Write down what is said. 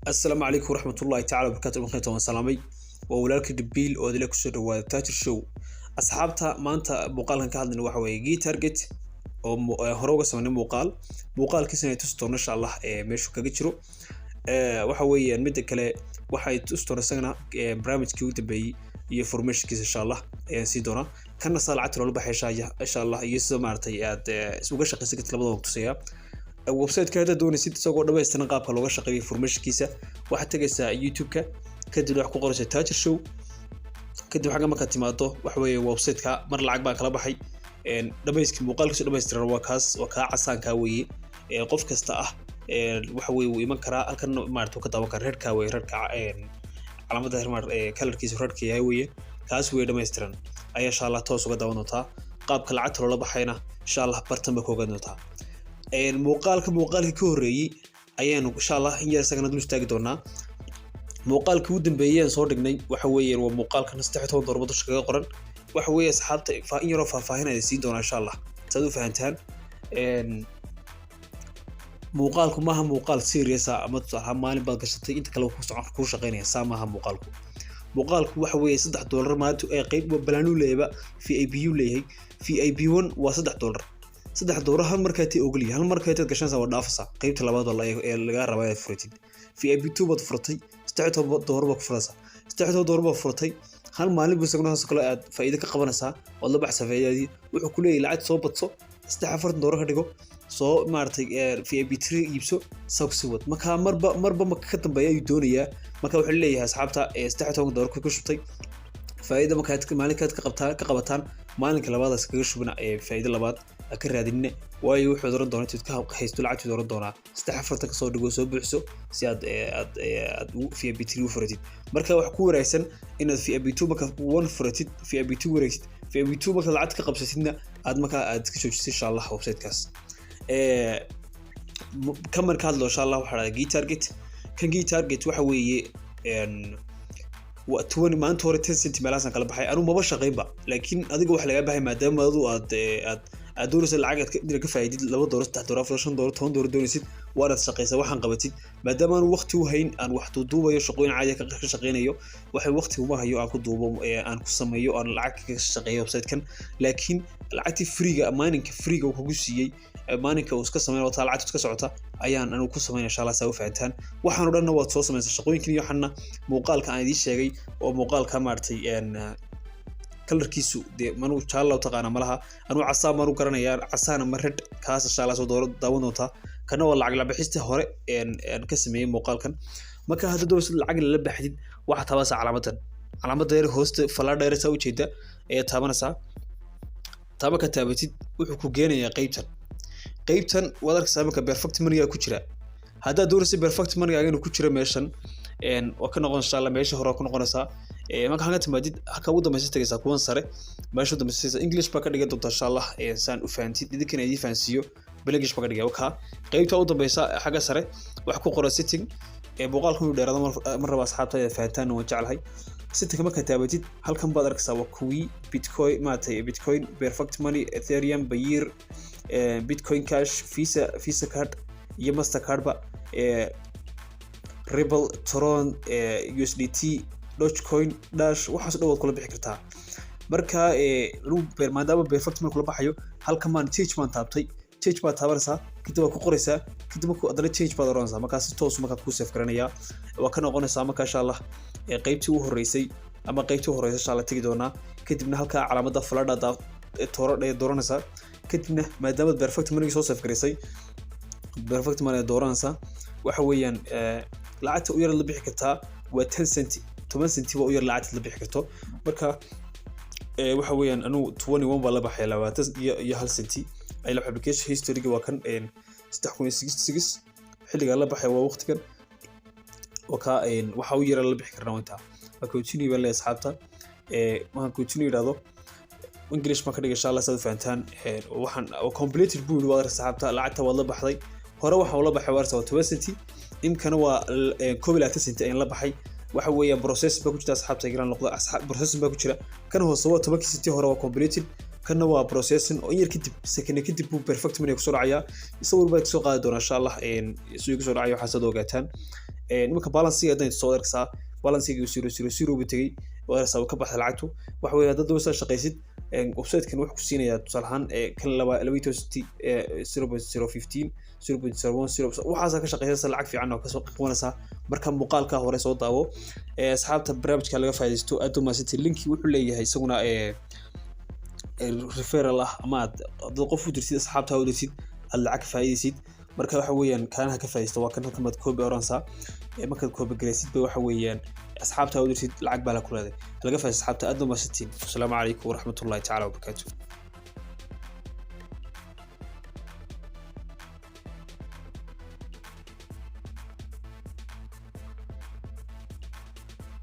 Asalaamu calaykum waraxmatullahi tacala wabarakaatu. Markaan waan salaamay, waa walaalka Dabiil oo adila kusoo dhawaada Taajir Show. Asxaabta, maanta muuqaalkan ka hadlayna waxa weeye Gee Target oo hore uga sameynay muuqaal, muuqaalkiisana ay tusi doono insha Allah meeshuu kaga jiro. Waxa weeyaan midda kale waxay tusi doona isagana barnaamijkii ugu dambeeyey iyo formationkiisa insha Allah ayaan sii doonaa. Kana saa lacagta loola baxay insha Allah iyo sida maaragtay aad uga shaqaysan kartid, labadaba waan tusayaa. Website-ka haddaad doonaysid isagoo dhammaystiran qaabka looga shaqeeyo informationkiisa, waxaad tegaysaa YouTube-ka, kadib waxaad ku qoraysaa Taajir Show. Kadib xagga markaad timaado, waxa weeye website-ka mar lacag baa kala baxay. Dhamayski muuqaalkiisu dhammaystiran waa kaas, waa kaa casaankaa weeye. Qof kasta ah waxa weeye wuu iman karaa halkan, maarata wuu ka daawan karaa. Redkaa weeye, redka calaamadda kalarkiisu redka yahay weeye, kaas weeye. Dhammaystiran ayaa insha Allah toos uga daawan doontaa. Qaabka lacagta loola baxayna insha Allah bartan ba ku ogaan doontaa. Muuqaalka muuqaalkii ka horreeyey ayaanu insha Allah in yar isagana dul istaagi doonaa. Muuqaalkii ugu dambeeyey aan soo dhignay waxa weeyaan waa muuqaalkan 13 doolarba dusha kaga qoran. Waxa weeye asxaabta, in yaroo faahfaahin ayaan siin doonaa insha Allah saad u fahantaan. Muuqaalku maaha muuqaal serious ah ama tusaale maalin baad gashatay, inta kale ku socon kuu shaqaynaya, saa maaha muuqaalku. Muuqaalku waxa weeye $3 maanta ee qayb balaanuu leeyaba VIP u leeyahay. VIP one waa $3. $3 hal markaatay ogolyahay, hal markaataad gashanaysaa, waa dhaafaysaa qaybta labaad oo ee lagaa rabaa inaad furatid. VIP two baad furatay, $13 baad ku furaysaa. $13 baad furatay, hal maalin buu isaguna saas oo kale aad faa'iido ka qabanaysaa, waad la baxaysaa faa'iidadii. Wuxuu ku leeyahay lacag soo badso, $43 ka dhigo, soo maaragtay VIP three iibso, saa ku sii wad. Marka marba marba marka ka dambeeya ayuu doonayaa. Marka wuxuu leeyahay asxaabta $13 ku shubtay, faa'iido markaad maalinkaad ka qabtaa ka qabataan, maalinka labaad iskaga shubina ee faa'iido labaad ha ka raadinina, waayo wuxuu oran doonaa intaad ka haysto lacagtuu oran doonaa 43 kasoo dhigo, soo buuxso si aad VIP three u furatid. Marka wax ku wanaagsan inaad VIP two marka one furatid, VIP two wareegtid, VIP two marka lacagta ka qabsatidna aad markaa aad iska joojisay insha Allah websitekaas. Kan marka hadlo insha Allah waxaa dhahdaa Gee Target. Kan Gee Target waxa weeye waa 20. Maanta hore 10 cent meelahaasaan kala baxay, anuu maba shaqaynba, laakiin adiga waxa lagaa baxay maadaama adu aad doonaysa lacag aad inaad ka faa'iidid, $2, $3, 4, $5, $10 doonaysid, waa inaad shaqaysaa waxaan qabatid. Maadaama aanu waqti u hayn aan wax duuduubayo, shaqooyin caadi ka shaqaynayo, waxay waqti uma hayo aan ku duubo, aan ku sameeyo, aan lacag kaga shaqeeyo website-kan. Laakiin lacagtii freega, mininka freega uu kugu siiyey, mininka uu iska sameyn wataa, lacagta iska socota ayaan anigu ku sameynaya insha Allah, saa u fahantaan. Waxaan oo dhanna waad soo samaysaa shaqooyinkan iyo waxaana muuqaalka aan idiin sheegay oo muuqaalka maaragtay kalarkiisu dee manu jaalla u taqaana malaha, anuu casaan baan u garanayaa, casaan ama red kaas insha Allah soo dooro daawan doontaa. Kana waa lacag la bixista hore een ka sameeyey muuqaalkan. Marka hadda doonaysid lacag lala baxdid, waxaad taabanaysaa calaamadan, calaamadda yar hoosta fallaadha yar saa ujeeda ayaad taabanaysaa. Taaba ka taabatid, wuxuu ku geenayaa qeybtan. Qeybtan waad arkaysaa marka Perfect Money ku jira. Haddaad doonaysa Perfect Money inuu ku jiro meeshan, waa ka noqon insha Allah, meesha hore ku noqonaysaa. Marka halka timaadid, halka ugu dambaysa tagaysaa, kuwan sare meesha ugu dambaysa. English baa ka dhigan doontaa insha Allah, saan u fahantid, idinkana idiin fahansiiyo bal English baa ka dhigaya. Wakaa qeybta u dambaysa xagga sare wax ku qoran setting. Muuqaalku inuu dheeraado mar raba asxaabta, inaad fahantaan waan jeclahay. Settingka markaad taabatid, halkan baad arkaysaa, waa kuwii Bitcoin maaragtay, Bitcoin, Perfect Money, Ethereum, Payeer, Bitcoin Cash, Visa card iyo Mastercardba, Ripple, Tron, USDT, Dogecoin, Dash, waxaas dhan waad kula bixi kartaa. Marka maadaama Perfect Money kula baxayo, halkan baan change baan taabtay. Change baad taabanaysaa, kadib waad ku qoraysaa, kadib markuu haddana change baad oranaysaa. Markaa si toos markaa kuu save garanayaa, waa ka noqonaysaa. Marka insha Allah qaybtii u horeysay ama qaybtii u horeysa insha Allah tegi doonaa. Kadibna halkaa calaamadda faladha tooro dooranaysaa. Kadibna maadaamaad Perfect Money soo save garaysay, Perfect Money dooranaysaa. Waxa weeyaan lacagta u yar la bixi kartaa waa 10 cent, 10 centi waa u yar lacagta la bixi karto. Marka waxa weeyaan anugu 21 baa la baxaya, 21 centi ay la. Application historyga waa kan, 3066 xilligaa la baxay waa waqtigan. Waa ka waxa u yara la bixi karnaa intaa. Waa continue baa leeyahay asxaabta. Markaan continue yidhahdo, English baan ka dhigay insha Allah saad u fahantaan. Waxaan completed buu yidhi. Waad asxaabta, lacagta waad la baxday. Hore waxaan ula baxay waa 10 centi, imkana waa 21 centi ayaan la baxay. Waxa weeyaan process baa ku jirta asxaabta, igran noqda asxaab, processing baa ku jira. Kan hoose waa 10-kii centi hore waa completed, kanna waa processing oo in yar kadib, second kadib buu Perfect Money kusoo dhacayaa. Sawir baa kasoo qaadi doonaa insha Allah siduu kusoo dhacaya, waxaa sad ogaataan. Iminka balance-iga haddan soo arkaysaa, balance-iga 000 buu tegey, waad arkaysaa, ka baxday lacagtu. Waxa weeye, haddaad doonaysaa shaqaysid, website-kan wuxuu ku siinayaa, tusaale ahaan, kan laba 12 cent, 0.015, 0.010, waxaasaa ka shaqaysanaysa, lacag fiican oo kasoo qabanaysaa. Marka muuqaalka hore soo daawo. Asxaabta, barnaamijka laga faa'iidaysto. Aad u mahadsantihiin. Link-i wuxuu leeyahay isaguna referral ah, ama aad dad qof u dirtid, asxaabta u dirtid, aad lacag ka faa'iidaysid. Marka waxa weeyaan, kaanaha ka faa'iidaysta waa kan. Halkan baad copy oranaysaa. Markaad copy garaysid ba, waxa weeyaan, asxaabta u dirtid, lacag baa la ku leedahay. Laga faa'iidaysta, asxaabta. Aad u mahadsantihiin. Asalaamu calaykum waraxmatullahi tacaala wabarakaatu.